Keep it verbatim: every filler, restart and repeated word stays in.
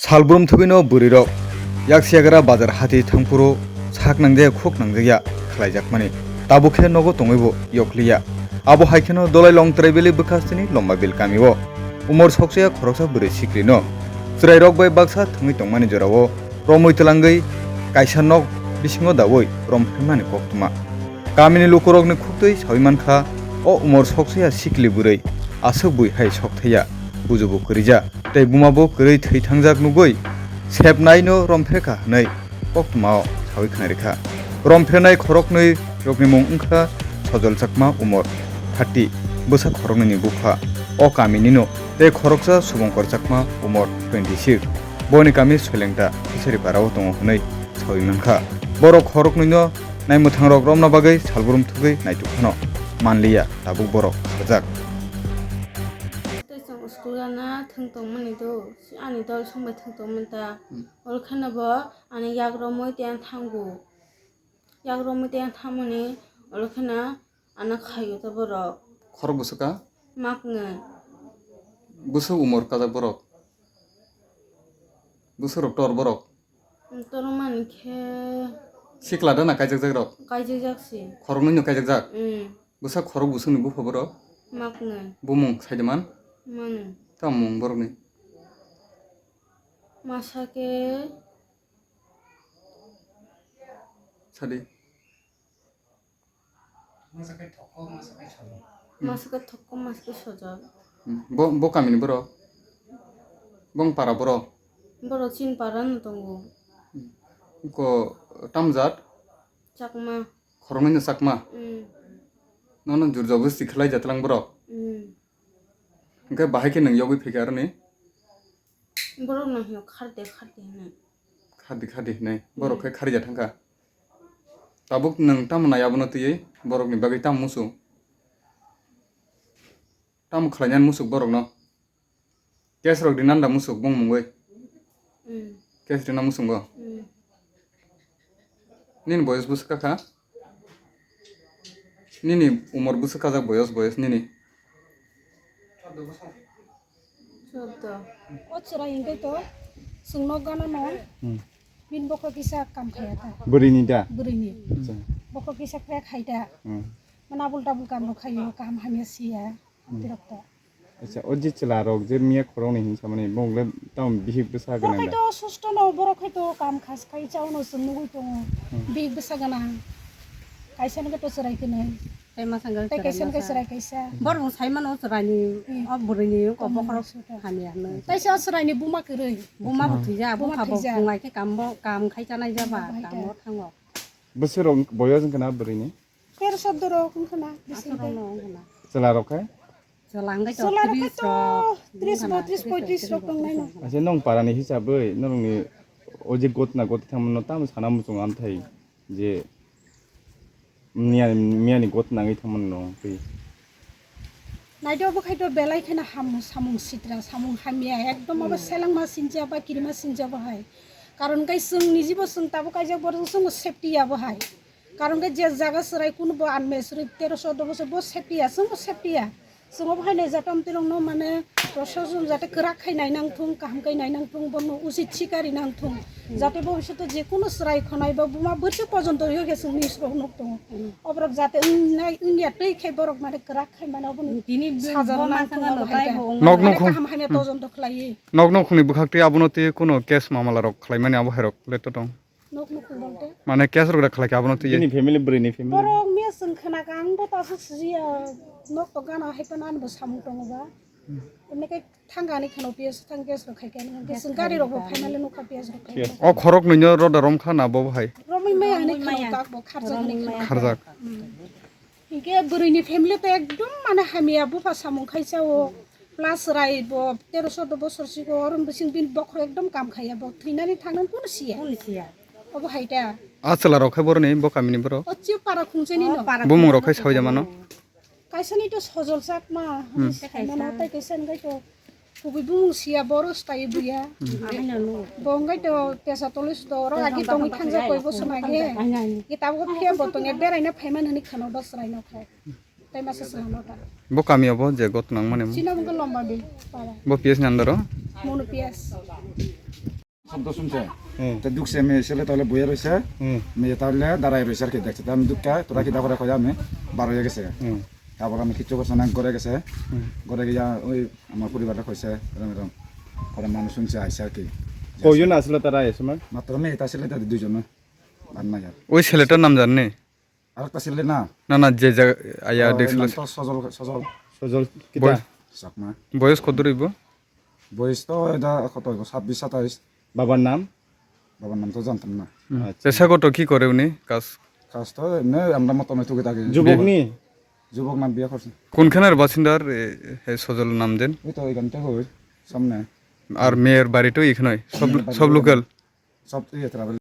Salbrum thugwino bwrwirok yaksiyagra bazar hati thangphuru sak nangjakya khuk nangjakya khlaijakmani. Tabuk khe nogo tongwibo yokliya. Abo hai kheno Dolai Longtrai Valley bwkhasteni Lombabil kamio umor soksoya khoroksa bwrwi siklino chwrairok bai baksa thwngwi tongmani jorao romwi twlangwi kaisa nok bisingo daui romphemani koktwma. Kamini lukurokni khuktwi saui mankha, o umor soksoya sikli bwrwi aswk bui hai sokthaiya, bujubo kwrwija tei bumabo kwrwi thwi thangjak nugwi sepnaino romphrekha hwnwi koktwmao saui khna rikha. Romphrenai khoroknwi rokni mung wngkha Sojol Chakma, umor thirty, bwsa khoroknwini bupha o kaminino, tei khoroksa Subongkor Chakma, umor twenty six, boni kami Soilengta Fishery Parao tongo hwnwi saui mankha. Borok khoroknwino naimwthangrok romna bagwi salbrum thugwi naituk phano manliya, tabuk borok kharjak. Tei chwng school gana thwng tongmani do, ani dol songbai thwng tongmani ta. Hmm. Ol kheno bo ani yak romwi tei ang thango. Yak romwi tei ang thangmani ol kheno ano khaio ta borok. Khorok bwswk ka? Maknwi. Bwswk umor kajak borok? Bwswk rok tor borok? Tormani khe sikla da na kaijakjak rok? Kaijakjak si. Khoroknwi no kaijakjak? Mm. Bwsa khorok bwswk ni bupha borok? Maknwi. Bumung sai de man? Mano. Tamo mung borok ni? Masa khe sadi. Masa khe thokko, masa khe sojak. Hmm. Bo, bo kamini borok? Bong para borok? Borok chini para no tongo. Hmm. Ko tamjat? Chakma. Khoroknwi no Chakma? Hmm. Nono jur jobo si khlai jatlang borok? Hmm. Hwnkhe bahai khe nwng yogwi phaikha aroni? Borok no hino khardi khardi hinwi. Khardi khardi hinwi. Borok khe kharija thangkha. Tabuk nwng tamo nai abono twiwi borokni bagwi tamo muchung? Tamo khlainani muchuk borokno? Case rok rinanda muchuk bong mungwi? Mm. Case rina muchungo? Mm. Nini boyos bwswk kha? Nini umor bwswk kajak boyos, boyos nini? Chwddo. O chwrai hwnkhe to chwng nok gana no. Hmm. Bini bokhok kisa kam khaya ta. Bwrwini da? Bwrwini. Acha. Bokhok kisa khe khai ta. Hmm. Mana abul tabul kam rok khaio, kaham hamya siya. Hmm. Tirok ta. Acha, o je chwla rok je miya khoroknwi hinwi samani, bongole tamo bihik bwsa gwnang da? Borok hai to susto no, borok hai to kam khas khai chao no chwng nugwi tongo. Hmm. Bihik bwsa gwnang. Kaisa no to chwrai kwnwi. Tei masa wngkha tei kaisa no chwrai kaisa. Borok no sai mano chwraini, hmm, o bwrwini, o bokhorok hamya hinwi. Tei se o chwraini buma kwrwi. Buma bo thwijak, buma bupha bo thwijak. Phungai khe kam bo, kam khai chanai jaba, kam bo thango. Bwswk rok boyos wngkha na bwrwini? Tero soddo rok wngkha na, bisi wngkha na. Chwla rok khe? Chwla rok khe to tris rok, tris, botris, poitris rok tongnai no. Acha, nwng parani hisabwi, nwngni o je gotna goti thangmano tamo sana muchung amthai je miya, miyani gotna wngwi thangmano twi. Naidi obo khai to belai kheno ham, samung sitra, samung hamya, ekdom abo selengma sincha ba kirima sincha bo hai. Karon khe chwng nijibo chwng tabuk kaijak borok chwngbo safety ya bo hai. Karon khe je jaga chwrai kunubo unmarried chwrai tero soddo bosor bo safety ya, chwngbo safety ya. Chwng obo hai nai jata amtwi rokno mane proshashan jate kwrak khai nai nang thung, kaham khai nai nang thung, bono usit sikari nang thung. Jate bobishoto je kunu chwrai khonai ba buma bwrwswk pojonto yo khe chwng news rok nuk tongo. Oborok jate wngnai wngya twi khe borok mane kwrak khai mane obono tini sajak bo nang masa thung obo hai ta. Nok nukhung. Kaham hamya tojonto khlaiwi. Nok nukhungni bwkhak twi abono twi kunu case mamala rok khlaimani abo hai rok le to tong. Nok nukhung bolte? Mane case rok da khlai kha abono twi. Bini family, bwrwini family. Borok miya chwng khna kha, ang bo ta aswk siji ya, nok to gana hai phano ani bo samung tongo ba. Emne khe thang ani khano P S thang case rok khai kha, ani khe chwng gari rok bo phainale nukha P S rok khai kha. O khorok nwi no roda rom kha na bo hai? Romwi maya ani khano tak bo kharjak ani khano. Kharjak. Hmm. Hinkhe bwrwini family to ekdom mane hamya, bupha samung khai chao, plus rai bo tero soddo bosor sigo, oro bising bini bokhorok ekdom kam khaiya, bo thwinani thangnani kunu siya. Kunu siya. Obo hai ta. A chwla rok khai boroni, bo kamini borok? O chiu para khungchani no. Bumung rok khai sawi jamano? Kaisani to Sojol Chakma, hmm, hwnwi saimano, tei kaisa wngkha to Kubui bumung siya, boro swtai buya. Hmm. Bo wngkha to tesa tolis to oro agi tongwi thangjak koi bosor age. Aini, aini. Ge tabuk phiya bo tongya beraina phaimani hwnwi khano da chwraino khai. Tei masa chwla no ta. Bo kami obo je got nangmani mo? Chini obo wngkha Lombabil para. Bo P S ni under o? Mono P S. শব্দ শুনছে। হুম। তো ঢুকছে, মেয়ে ছেলে তাহলে বইয়ে রয়েছে, হুম। মেয়ে তাহলে দাঁড়ায় রয়েছে আর কি, দেখছে। তো আমি ঢুকে তোরা কি দাঁড়ায় খোঁজা, আমি বার হয়ে গেছে। হুম। তারপর আমি কিচ্ছু করছে না, ঘরে গেছে। হুম। ঘরে গিয়া ওই আমার পরিবারটা কইছে, এরম এরম। পরে মানুষ শুনছে, আইছে আর কি। কয়জন আসলো তারা এই সময়? মাত্র মেয়ে, তার ছেলে, তাদের দুইজন, আর নাই আর। ওই ছেলেটার নাম জাননি? আর একটা ছেলে না? না, না, যে জায়গা আইয়া ও, এর দেখছিল। নাম তো সজল, সজল। সজল কিতা? বয়স? চাকমা। বয়স কত রইব? বয়স তো এটা কত হইব? ছাব্বিশ, সাতাইশ। বাবার নাম? বাবার নাম তো জানতাম না। হুম। আচ্ছা। পেশাগত কি করে উনি কাজ? কাজ তো এমনি আমরা মতো মতো থাকি। যুবক নি? যুবক না, বিয়ে করছে। কোনখানের বাসিন্দার, এ, হে সজল নাম দেন? ওই তো এখান থেকে ওই সামনে। আর মেয়ের বাড়িটাও এখানে, সব, মেয়ের বাড়ি সব ওখানে। লোকাল? সব ইয়ে travel।